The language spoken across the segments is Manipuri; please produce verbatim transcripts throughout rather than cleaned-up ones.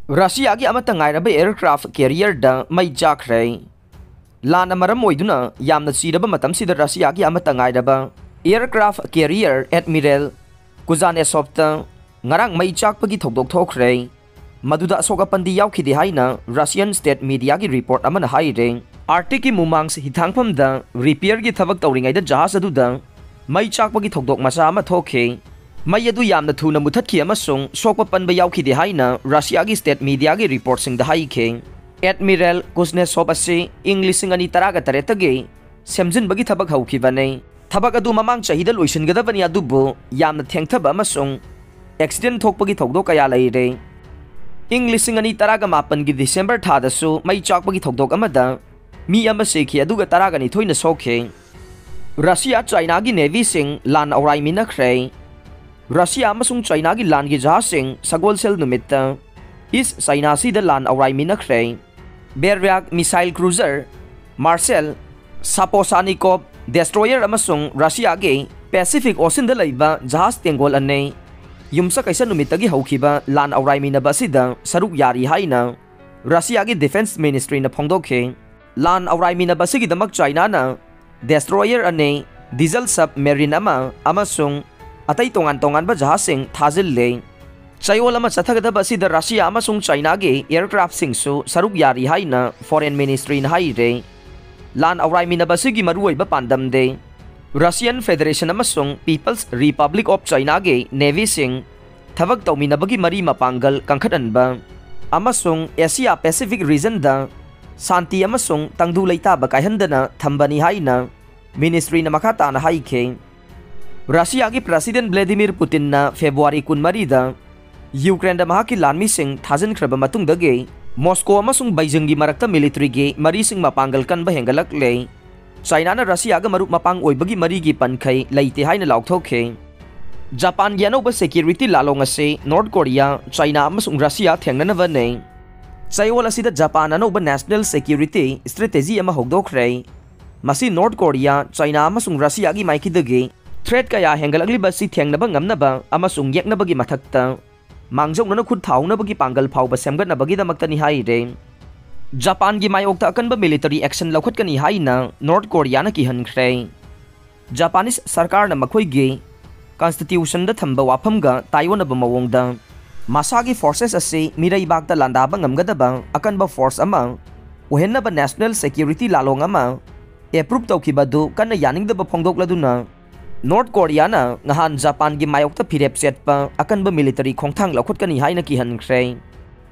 ꯔꯁꯤꯌꯥꯒꯤ ꯑꯃꯠꯇ ꯉꯥꯏꯔꯕ aircraft carrierꯗ ꯃꯩ ꯆꯥꯛꯈ꯭ꯔꯦ꯫ ꯂꯥꯟꯅ ꯃꯔꯝ ꯑꯣꯏꯗꯨꯅ ꯌꯥꯝꯅ ꯆꯤꯔꯕ ꯃꯇꯝꯁꯤꯗ ꯔꯁꯤꯌꯥꯒꯤ ꯑꯃꯠꯇ ꯉꯥꯏꯔꯕ aircraft carrier Admiral Kuznetsovꯇ ꯉꯔꯥꯡ ꯃꯩ ꯆꯥꯛꯄꯒꯤ ꯊꯧꯗꯣꯛ ꯊꯣꯛꯈ꯭ꯔꯦ꯫ ꯃꯗꯨꯗ ꯑꯁꯣꯛ ꯑꯄꯟꯗꯤ ꯌꯥꯎꯈꯤꯗꯦ ꯍꯥꯏꯅ Russian state mediaꯒꯤ report ꯑꯃꯅ ꯍꯥꯏꯔꯦ꯫ Arcticꯀꯤ ꯃꯨꯃꯥꯡꯁ ꯍꯤꯊꯥꯡꯐꯝꯗ repairꯒꯤ ꯊꯕꯛ ꯇꯧꯔꯤꯉꯩꯗ ꯖꯍꯥꯖ ꯑꯗꯨꯗ ꯃꯩ ꯆꯥꯛꯄꯒꯤ ꯊꯧꯗꯣꯛ ꯃꯆꯥ ꯑꯃ ꯊꯣꯛꯈꯤ꯫ ꯃꯩ ꯑꯗꯨ ꯌꯥꯝꯅ ꯊꯨꯅ ꯃꯨꯊꯠꯈꯤ ꯑꯃꯁꯨꯡ ꯁꯣꯛꯄ ꯄꯟꯕ ꯌꯥꯎꯈꯤꯗꯦ ꯍꯥꯏꯅ ꯔꯁꯤꯌꯥꯒꯤ state mediaꯒꯤ reportꯁꯤꯡꯗ ꯍꯥꯏꯈꯤ꯫ Admiral Kuznetsov ꯑꯁꯤ ꯏꯪ ꯂꯤꯁꯤꯡ ꯑꯅꯤ ꯇꯔꯥꯒ ꯇꯔꯦꯠꯇꯒꯤ ꯁꯦꯝꯖꯤꯟꯕꯒꯤ ꯊꯕꯛ ꯍꯧꯈꯤꯕꯅꯤ꯫ ꯊꯕꯛ ꯑꯗꯨ ꯃꯃꯥꯡ ꯆꯍꯤꯗ ꯂꯣꯏꯁꯤꯟꯒꯗꯕꯅꯤ, ꯑꯗꯨꯕꯨ ꯌꯥꯝꯅ ꯊꯦꯡꯊꯕ ꯑꯃꯁꯨꯡ accident ꯊꯣꯛꯄꯒꯤ ꯊꯧꯗꯣꯛ ꯀꯌꯥ ꯂꯩꯔꯦ꯫ ꯏꯪ ꯂꯤꯁꯤꯡ ꯑꯅꯤ ꯇꯔꯥꯒ ꯃꯥꯄꯟꯒꯤ December ꯊꯥꯗꯁꯨ ꯃꯩ ꯆꯥꯛꯄꯒꯤ ꯊꯧꯗꯣꯛ ꯑꯃꯗ ꯃꯤ ꯑꯃ ꯁꯤꯈꯤ, ꯑꯗꯨꯒ ꯇꯔꯥꯒ ꯅꯤꯊꯣꯏꯅ ꯁꯣꯛꯈꯤ꯫ ꯔꯁꯤꯌꯥ ꯆꯥꯏꯅꯥꯒꯤ navyꯁꯤꯡ ꯂꯥꯟ ꯑꯧꯔꯥꯏꯃꯤꯟꯅꯈ꯭ꯔꯦ꯫ ꯔꯁꯤꯌꯥ ꯑꯃꯁꯨꯡ ꯆꯥꯏꯅꯥꯒꯤ ꯂꯥꯟꯒꯤ ꯖꯍꯥꯖꯁꯤꯡ ꯁꯒꯣꯜꯁꯦꯜ ꯅꯨꯃꯤꯠꯇ East China Seaꯗ ꯂꯥꯟ ꯑꯧꯔꯥꯏꯃꯤꯟꯅꯈ꯭ꯔꯦ꯫ Beryak missile cruiser, Marshal, Saposanikov destroyer ꯑꯃꯁꯨꯡ ꯔꯁꯤꯌꯥꯒꯤ Pacific Oceanꯗ ꯂꯩꯕ ꯖꯍꯥꯖ ꯇꯦꯡꯒꯣꯜ ꯑꯅꯤ ꯌꯨꯝꯁꯀꯩꯁ ꯅꯨꯃꯤꯠꯇꯒꯤ ꯍꯧꯈꯤꯕ ꯂꯥꯟ ꯑꯧꯔꯥꯏꯃꯤꯟꯅꯕ ꯑꯁꯤꯗ ꯁꯔꯨꯛ ꯌꯥꯔꯤ ꯍꯥꯏꯅ ꯔꯁꯤꯌꯥꯒꯤ Defense Ministryꯅ ꯐꯣꯡꯗꯣꯛꯈꯤ꯫ ꯂꯥꯟ ꯑꯧꯔꯥꯏꯃꯤꯟꯅꯕ ꯑꯁꯤꯒꯤꯗꯃꯛ ꯆꯥꯏꯅꯥꯅ destroyer ꯑꯅꯤ, diesel submarine ꯑꯃ ꯑꯃꯁꯨꯡ ꯑꯇꯩ ꯇꯣꯉꯥꯟ ꯇꯣꯉꯥꯟꯕ ꯖꯍꯥꯖꯁꯤꯡ ꯊꯥꯖꯤꯜꯂꯦ꯫ ꯆꯌꯣꯜ ꯑꯃ ꯆꯠꯊꯒꯗꯕ ꯑꯁꯤꯗ ꯔꯁꯤꯌꯥ ꯑꯃꯁꯨꯡ ꯆꯥꯏꯅꯥꯒꯤ aircraftꯁꯤꯡꯁꯨ ꯁꯔꯨꯛ ꯌꯥꯔꯤ ꯍꯥꯏꯅ Foreign Ministryꯅ ꯍꯥꯏꯔꯦ꯫ ꯂꯥꯟ ꯑꯧꯔꯥꯏꯃꯤꯟꯅꯕ ꯑꯁꯤꯒꯤ ꯃꯔꯨꯑꯣꯏꯕ ꯄꯥꯟꯗꯝꯗꯤ Russian Federation ꯑꯃꯁꯨꯡ People's Republic of Chinaꯒꯤ navyꯁꯤꯡ ꯊꯕꯛ ꯇꯧꯃꯤꯟꯅꯕꯒꯤ ꯃꯔꯤ ꯃꯄꯥꯡꯒꯜ ꯀꯟꯈꯠꯍꯟꯕ ꯑꯃꯁꯨꯡ Asia Pacific regionꯗ ꯁꯥꯟꯇꯤ ꯑꯃꯁꯨꯡ ꯇꯪꯗꯨ ꯂꯩꯇꯥꯕ ꯀꯥꯏꯍꯟꯗꯅ ꯊꯝꯕꯅꯤ ꯍꯥꯏꯅ ministryꯅ ꯃꯈꯥ ꯇꯥꯅ ꯍꯥꯏꯈꯤ꯫ ꯔꯁꯤꯌꯥꯒꯤ President Vladimir Putinꯅ February ꯀꯨꯟꯃꯔꯤꯗ ꯌꯨꯀ꯭ꯔꯦꯟꯗ ꯃꯍꯥꯛꯀꯤ ꯂꯥꯟꯃꯤꯁꯤꯡ ꯊꯥꯖꯤꯟꯈ꯭ꯔꯕ ꯃꯇꯨꯡꯗꯒꯤ ꯃꯣꯁꯀꯣ ꯑꯃꯁꯨꯡ ꯕꯩꯖꯤꯡꯒꯤ ꯃꯔꯛꯇ militaryꯒꯤ ꯃꯔꯤꯁꯤꯡ ꯃꯄꯥꯡꯒꯜ ꯀꯟꯕ ꯍꯦꯟꯒꯠꯂꯛꯂꯦ꯫ ꯆꯥꯏꯅꯥꯅ ꯔꯁꯤꯌꯥꯒ ꯃꯔꯨꯞ ꯃꯄꯥꯡ ꯑꯣꯏꯕꯒꯤ ꯃꯔꯤꯒꯤ ꯄꯟꯈꯩ ꯂꯩꯇꯦ ꯍꯥꯏꯅ ꯂꯥꯎꯊꯣꯛꯈꯤ꯫ ꯖꯄꯥꯟꯒꯤ ꯑꯅꯧꯕ security ꯂꯥꯂꯣꯡ ꯑꯁꯤ ꯅꯣꯔꯠ ꯀꯣꯔꯤꯌꯥ, ꯆꯥꯏꯅꯥ ꯑꯃꯁꯨꯡ ꯔꯁꯤꯌꯥ ꯊꯦꯡꯅꯅꯕꯅꯤ꯫ ꯆꯌꯣꯜ ꯑꯁꯤꯗ ꯖꯄꯥꯟ ꯑꯅꯧꯕ national security strategy ꯑꯃ ꯍꯧꯗꯣꯛꯈ꯭ꯔꯦ꯫ ꯃꯁꯤ ꯅꯣꯔꯠ ꯀꯣꯔꯤꯌꯥ, ꯆꯥꯏꯅꯥ ꯑꯃꯁꯨꯡ ꯔꯁꯤꯌꯥꯒꯤ ꯃꯥꯏꯀꯩꯗꯒꯤ threat ꯀꯌꯥ ꯍꯦꯟꯒꯠꯂꯛꯂꯤꯕ ꯑꯁꯤ ꯊꯦꯡꯅꯕ ꯉꯝꯅꯕ ꯑꯃꯁꯨꯡ ꯌꯦꯛꯅꯕꯒꯤ ꯃꯊꯛꯇ ꯃꯥꯡꯖꯧꯅꯅ ꯈꯨꯠ ꯊꯥꯍꯧꯅꯕꯒꯤ ꯄꯥꯡꯒꯜ ꯐꯥꯎꯕ ꯁꯦꯝꯒꯠꯅꯕꯒꯤꯗꯃꯛꯇꯅꯤ ꯍꯥꯏꯔꯦ꯫ ꯖꯄꯥꯟꯒꯤ ꯃꯥꯌꯣꯛꯇ ꯑꯀꯟꯕ ꯃꯤꯂꯤꯇꯔꯤ ꯑꯦꯛꯁꯟ ꯂꯧꯈꯠꯀꯅꯤ ꯍꯥꯏꯅ ꯅꯣꯔꯠ ꯀꯣꯔꯤꯌꯥꯅ ꯀꯤꯍꯟꯈ꯭ꯔꯦ꯫ ꯖꯄꯥꯅꯤꯁ ꯁꯔꯀꯥꯔꯅ ꯃꯈꯣꯏꯒꯤ ꯀꯟꯁꯇꯤꯇ꯭ꯌꯨꯁꯟꯗ ꯊꯝꯕ ꯋꯥꯐꯝꯒ ꯇꯥꯏꯑꯣꯟꯅꯕ ꯃꯑꯣꯡꯗ ꯃꯁꯥꯒꯤ ꯐꯣꯔꯁꯦꯁ ꯑꯁꯤ ꯃꯤꯔꯩꯕꯥꯛꯇ ꯂꯥꯟꯗꯥꯕ ꯉꯝꯒꯗꯕ ꯑꯀꯟꯕ ꯐꯣꯔꯁ ꯑꯃ ꯑꯣꯏꯍꯟꯅꯕ ꯅꯦꯁꯅꯦꯜ ꯁꯦꯀ꯭ꯌꯨꯔꯤꯇꯤ ꯂꯥꯂꯣꯡ ꯑꯃ ꯑꯦꯄ꯭ꯔꯨꯞ ꯇꯧꯈꯤꯕ ꯑꯗꯨ ꯀꯟꯅ ꯌꯥꯅꯤꯡꯗꯕ ꯐꯣꯡꯗꯣꯛꯂꯗꯨꯅ ꯅꯣꯔꯠ ꯀꯣꯔꯤꯌꯥꯅ ꯅꯍꯥꯟ ꯖꯄꯥꯟꯒꯤ ꯃꯥꯌꯣꯛꯇ ꯐꯤꯔꯦꯞ ꯆꯦꯠꯄ ꯑꯀꯟꯕ ꯃꯤꯂꯤꯇꯔꯤ ꯈꯣꯡꯊꯥꯡ ꯂꯧꯈꯠꯀꯅꯤ ꯍꯥꯏꯅ ꯀꯤꯍꯟꯈ꯭ꯔꯦ꯫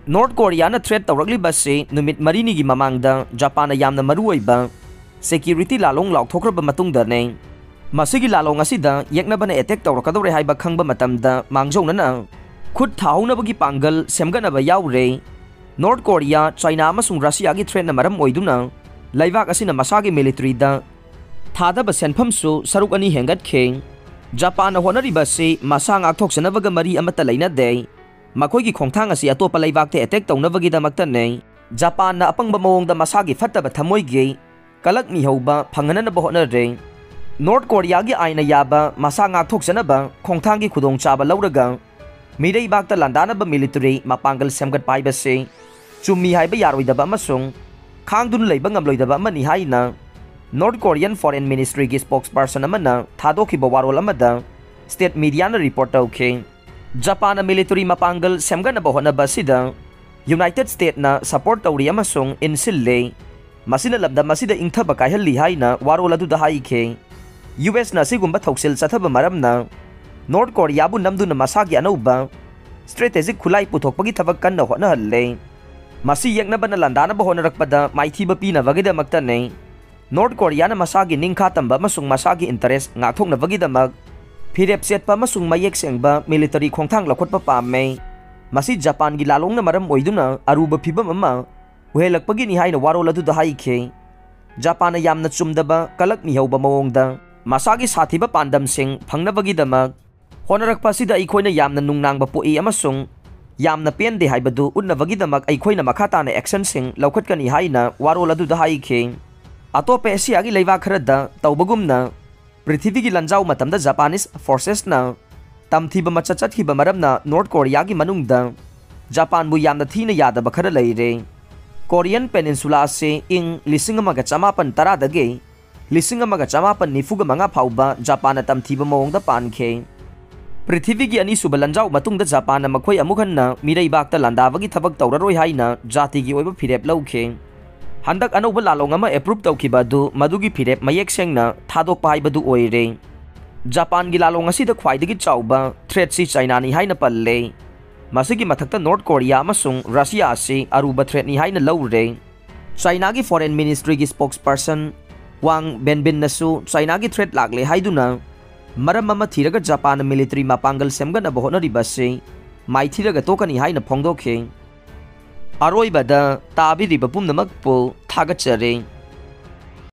ꯅꯣꯔꯠ ꯀꯣꯔꯤꯌꯥꯅ ꯊ꯭ꯔꯦꯠ ꯇꯧꯔꯛꯂꯤꯕ ꯑꯁꯤ ꯅꯨꯃꯤꯠ ꯃꯔꯤꯅꯤꯒꯤ ꯃꯃꯥꯡꯗ ꯖꯄꯥꯟꯅ ꯌꯥꯝꯅ ꯃꯔꯨꯑꯣꯏꯕ ꯁꯦꯀ꯭ꯌꯨꯔꯤꯇꯤ ꯂꯥꯂꯣꯡ ꯂꯥꯎꯊꯣꯛꯈ꯭ꯔꯕ ꯃꯇꯨꯡꯗꯅꯤ꯫ ꯃꯁꯤꯒꯤ ꯂꯥꯂꯣꯡ ꯑꯁꯤꯗ ꯌꯦꯛꯅꯕꯅ ꯑꯦꯇꯦꯛ ꯇꯧꯔꯛꯀꯗꯧꯔꯦ ꯍꯥꯏꯕ ꯈꯪꯕ ꯃꯇꯝꯗ ꯃꯥꯡꯖꯧꯅꯅ ꯈꯨꯠ ꯊꯥꯍꯧꯅꯕꯒꯤ ꯄꯥꯡꯒꯜ ꯁꯦꯝꯒꯠꯅꯕ ꯌꯥꯎꯔꯦ꯫ ꯅꯣꯔꯠ ꯀꯣꯔꯤꯌꯥ, ꯆꯥꯏꯅꯥ ꯑꯃꯁꯨꯡ ꯔꯁꯤꯌꯥꯒꯤ ꯊ꯭ꯔꯦꯠꯅ ꯃꯔꯝ ꯑꯣꯏꯗꯨꯅ ꯂꯩꯕꯥꯛ ꯑꯁꯤꯅ ꯃꯁꯥꯒꯤ ꯃꯤꯂꯤꯇꯔꯤꯗ ꯊꯥꯗꯕ ꯁꯦꯟꯐꯝꯁꯨ ꯁꯔꯨꯛ ꯑꯅꯤ ꯍꯦꯟꯒꯠꯈꯤ꯫ ꯖꯄꯥꯟꯅ ꯍꯣꯠꯅꯔꯤꯕ ꯑꯁꯤ ꯃꯁꯥ ꯉꯥꯛꯊꯣꯛꯆꯅꯕꯒ ꯃꯔꯤ ꯑꯃꯠꯇ ꯂꯩꯅꯗꯦ꯫ ꯃꯈꯣꯏꯒꯤ ꯈꯣꯡꯊꯥꯡ ꯑꯁꯤ ꯑꯇꯣꯞꯄ ꯂꯩꯕꯥꯛꯇ ꯑꯦꯇꯦꯛ ꯇꯧꯅꯕꯒꯤꯗꯃꯛꯇꯅꯤ꯫ ꯖꯄꯥꯟꯅ ꯑꯄꯪꯕ ꯃꯑꯣꯡꯗ ꯃꯁꯥꯒꯤ ꯐꯠꯇꯕ ꯊꯃꯣꯏꯒꯤ ꯀꯂꯛ ꯃꯤꯍꯧꯕ ꯐꯪꯍꯟꯅꯕ ꯍꯣꯠꯅꯔꯦ꯫ ꯅꯣꯔꯠ ꯀꯣꯔꯤꯌꯥꯒꯤ ꯑꯥꯏꯟꯅ ꯌꯥꯕ ꯃꯁꯥ ꯉꯥꯛꯊꯣꯛꯆꯅꯕ ꯈꯣꯡꯊꯥꯡꯒꯤ ꯈꯨꯗꯣꯡꯆꯥꯕ ꯂꯧꯔꯒ ꯃꯤꯔꯩꯕꯥꯛꯇ ꯂꯥꯟꯗꯥꯅꯕ ꯃꯤꯂꯤꯇꯔꯤ ꯃꯄꯥꯡꯒꯜ ꯁꯦꯝꯒꯠꯄ ꯍꯥꯏꯕꯁꯤ ꯆꯨꯝꯃꯤ ꯍꯥꯏꯕ ꯌꯥꯔꯣꯏꯗꯕ ꯑꯃꯁꯨꯡ ꯈꯥꯡꯗꯨꯅ ꯂꯩꯕ ꯉꯝꯂꯣꯏꯗꯕ ꯑꯃꯅꯤ ꯍꯥꯏꯅ ꯅꯣꯔꯠ ꯀꯣꯔꯤꯌꯟ ꯐꯣꯔꯦꯟ ꯃꯤꯅꯤꯁꯇ꯭ꯔꯤꯒꯤ ꯁ꯭ꯄꯣꯛꯁꯄꯔꯁꯟ ꯑꯃꯅ ꯊꯥꯗꯣꯛꯈꯤꯕ ꯋꯥꯔꯣꯜ ꯑꯃꯗ ꯁ꯭ꯇꯦꯠ ꯃꯤꯗꯤꯌꯥꯅ ꯔꯤꯄꯣꯔꯠ ꯇꯧꯈꯤ꯫ ꯖꯄꯥꯟꯅ ꯃꯤꯂꯤꯇꯔꯤ ꯃꯄꯥꯡꯒꯜ ꯁꯦꯝꯒꯠꯅꯕ ꯍꯣꯠꯅꯕ ꯑꯁꯤꯗ ꯌꯨꯅꯥꯏꯇꯦꯗ ꯁ꯭ꯇꯦꯠꯅ ꯁꯄꯣꯔꯠ ꯇꯧꯔꯤ ꯑꯃꯁꯨꯡ ꯏꯟꯁꯤꯜꯂꯤ꯫ ꯃꯁꯤꯅ ꯂꯝꯗꯝ ꯑꯁꯤꯗ ꯏꯪꯊꯕ ꯀꯥꯏꯍꯜꯂꯤ ꯍꯥꯏꯅ ꯋꯥꯔꯣꯜ ꯑꯗꯨꯗ ꯍꯥꯏꯈꯤ꯫ ꯌꯨ ꯑꯦꯁꯅ ꯑꯁꯤꯒꯨꯝꯕ ꯊꯧꯁꯤꯜ ꯆꯠꯊꯕ ꯃꯔꯝꯅ ꯅꯣꯔꯠ ꯀꯣꯔꯤꯌꯥꯕꯨ ꯅꯝꯗꯨꯅ ꯃꯁꯥꯒꯤ ꯑꯅꯧꯕ ꯁ꯭ꯇ꯭ꯔꯦꯇꯦꯖꯤꯛ ꯈꯨꯠꯂꯥꯏ ꯄꯨꯊꯣꯛꯄꯒꯤ ꯊꯕꯛ ꯀꯟꯅ ꯍꯣꯠꯅꯍꯜꯂꯦ꯫ ꯃꯁꯤ ꯌꯦꯛꯅꯕꯅ ꯂꯥꯟꯗꯥꯅꯕ ꯍꯣꯠꯅꯔꯛꯄꯗ ꯃꯥꯏꯊꯤꯕ ꯄꯤꯅꯕꯒꯤꯗꯃꯛꯇꯅꯤ꯫ ꯅꯣꯔꯠ ꯀꯣꯔꯤꯌꯥꯅ ꯃꯁꯥꯒꯤ ꯅꯤꯡꯈꯥ ꯇꯝꯕ ꯑꯃꯁꯨꯡ ꯃꯁꯥꯒꯤ ꯏꯟꯇꯔꯦꯁ ꯉꯥꯛꯊꯣꯛꯅꯕꯒꯤꯗꯃꯛ ꯐꯤꯔꯦꯞ ꯆꯦꯠꯄ ꯑꯃꯁꯨꯡ ꯃꯌꯦꯛ ꯁꯦꯡꯕ ꯃꯤꯂꯤꯇꯔꯤ ꯈꯣꯡꯊꯥꯡ ꯂꯧꯈꯠꯄ ꯄꯥꯝꯃꯦ꯫ ꯃꯁꯤ ꯖꯄꯥꯟꯒꯤ ꯂꯥꯂꯣꯡꯅ ꯃꯔꯝ ꯑꯣꯏꯗꯨꯅ ꯑꯔꯨꯕ ꯐꯤꯚꯝ ꯑꯃ ꯑꯣꯏꯍꯜꯂꯛꯄꯒꯤꯅꯤ ꯍꯥꯏꯅ ꯋꯥꯔꯣꯜ ꯑꯗꯨꯗ ꯍꯥꯏꯈꯤ꯫ ꯖꯄꯥꯟꯅ ꯌꯥꯝꯅ ꯆꯨꯝꯗꯕ, ꯀꯂꯛ ꯃꯤꯍꯧꯕ ꯃꯑꯣꯡꯗ ꯃꯁꯥꯒꯤ ꯁꯥꯊꯤꯕ ꯄꯥꯟꯗꯝꯁꯤꯡ ꯐꯪꯅꯕꯒꯤꯗꯃꯛ ꯍꯣꯠꯅꯔꯛꯄ ꯑꯁꯤꯗ ꯑꯩꯈꯣꯏꯅ ꯌꯥꯝꯅ ꯅꯨꯡꯅꯥꯡꯕ ꯄꯣꯛꯏ ꯑꯃꯁꯨꯡ ꯌꯥꯝꯅ ꯄꯦꯟꯗꯦ ꯍꯥꯏꯕꯗꯨ ꯎꯠꯅꯕꯒꯤꯗꯃꯛ ꯑꯩꯈꯣꯏꯅ ꯃꯈꯥ ꯇꯥꯅ ꯑꯦꯛꯁꯟꯁꯤꯡ ꯂꯧꯈꯠꯀꯅꯤ ꯍꯥꯏꯅ ꯋꯥꯔꯣꯜ ꯑꯗꯨꯗ ꯍꯥꯏꯈꯤ꯫ ꯑꯇꯣꯞꯄ ꯑꯦꯁꯤꯌꯥꯒꯤ ꯂꯩꯕꯥꯛ ꯈꯔꯗ ꯇꯧꯕꯒꯨꯝꯅ, ꯄ꯭ꯔꯤꯊꯤꯕꯤꯒꯤ ꯂꯥꯟꯖꯥꯎ ꯃꯇꯝꯗ ꯖꯄꯥꯅꯤꯁ ꯐꯣꯔꯁꯦꯁꯅ ꯇꯝꯊꯤꯕ ꯃꯆꯠ ꯆꯠꯈꯤꯕ ꯃꯔꯝꯅ ꯅꯣꯔꯠ ꯀꯣꯔꯤꯌꯥꯒꯤ ꯃꯅꯨꯡꯗ ꯖꯄꯥꯟꯕꯨ ꯌꯥꯝꯅ ꯊꯤꯅ ꯌꯥꯗꯕ ꯈꯔ ꯂꯩꯔꯦ꯫ ꯀꯣꯔꯤꯌꯟ ꯄꯦꯅꯤꯟꯁꯨꯂꯥ ꯑꯁꯤ ꯏꯪ ꯂꯤꯁꯤꯡ ꯑꯃꯒ ꯆꯃꯥꯄꯟ ꯇꯔꯥꯗꯒꯤ ꯂꯤꯁꯤꯡ ꯑꯃꯒ ꯆꯃꯥꯄꯟ ꯅꯤꯐꯨꯒ ꯃꯉꯥ ꯐꯥꯎꯕ ꯖꯄꯥꯟꯅ ꯇꯝꯊꯤꯕ ꯃꯑꯣꯡꯗ ꯄꯥꯟꯈꯤ꯫ ꯄ꯭ꯔꯤꯊꯤꯕꯤꯒꯤ ꯑꯅꯤꯁꯨꯕ ꯂꯥꯟꯖꯥꯎ ꯃꯇꯨꯡꯗ ꯖꯄꯥꯟꯅ ꯃꯈꯣꯏ ꯑꯃꯨꯛ ꯍꯟꯅ ꯃꯤꯔꯩꯕꯥꯛꯇ ꯂꯥꯟꯗꯥꯕꯒꯤ ꯊꯕꯛ ꯇꯧꯔꯔꯣꯏ ꯍꯥꯏꯅ ꯖꯥꯇꯤꯒꯤ ꯑꯣꯏꯕ ꯐꯤꯔꯦꯞ ꯂꯧꯈꯤ꯫ ꯍꯟꯗꯛ ꯑꯅꯧꯕ ꯂꯥꯂꯣꯡ ꯑꯃ ꯑꯦꯄ꯭ꯔꯨꯞ ꯇꯧꯈꯤꯕ ꯑꯗꯨ ꯃꯗꯨꯒꯤ ꯐꯤꯔꯦꯞ ꯃꯌꯦꯛ ꯁꯦꯡꯅ ꯊꯥꯗꯣꯛꯄ ꯍꯥꯏꯕꯗꯨ ꯑꯣꯏꯔꯦ꯫ ꯖꯄꯥꯟꯒꯤ ꯂꯥꯂꯣꯡ ꯑꯁꯤꯗ ꯈ꯭ꯋꯥꯏꯗꯒꯤ ꯆꯥꯎꯕ ꯊ꯭ꯔꯦꯠꯁꯤ ꯆꯥꯏꯅꯥꯅꯤ ꯍꯥꯏꯅ ꯄꯜꯂꯦ꯫ ꯃꯁꯤꯒꯤ ꯃꯊꯛꯇ ꯅꯣꯔꯠ ꯀꯣꯔꯤꯌꯥ ꯑꯃꯁꯨꯡ ꯔꯁꯤꯌꯥ ꯑꯁꯤ ꯑꯔꯨꯕ ꯊ꯭ꯔꯦꯠꯅꯤ ꯍꯥꯏꯅ ꯂꯧꯔꯦ꯫ ꯆꯥꯏꯅꯥꯒꯤ ꯐꯣꯔꯦꯟ ꯃꯤꯅꯤꯁꯇ꯭ꯔꯤꯒꯤ ꯁ꯭ꯄꯣꯛꯁꯄꯔꯁꯟ ꯋꯥꯡ ꯕꯦꯟꯕꯤꯟꯅꯁꯨ ꯆꯥꯏꯅꯥꯒꯤ ꯊ꯭ꯔꯦꯠ ꯂꯥꯛꯂꯦ ꯍꯥꯏꯗꯨꯅ ꯃꯔꯝ ꯑꯃ ꯊꯤꯔꯒ ꯖꯄꯥꯟꯅ ꯃꯤꯂꯤꯇꯔꯤ ꯃꯄꯥꯡꯒꯜ ꯁꯦꯝꯒꯠꯅꯕ ꯍꯣꯠꯅꯔꯤꯕ ꯑꯁꯤ ꯃꯥꯏꯊꯤꯔꯒ ꯇꯣꯛꯀꯅꯤ ꯍꯥꯏꯅ ꯐꯣꯡꯗꯣꯛꯈꯤ꯫ ꯑꯔꯣꯏꯕꯗ ꯇꯥꯕꯤꯔꯤꯕ ꯄꯨꯝꯅꯃꯛꯄꯨ ꯊꯥꯒꯠꯆꯔꯤ꯫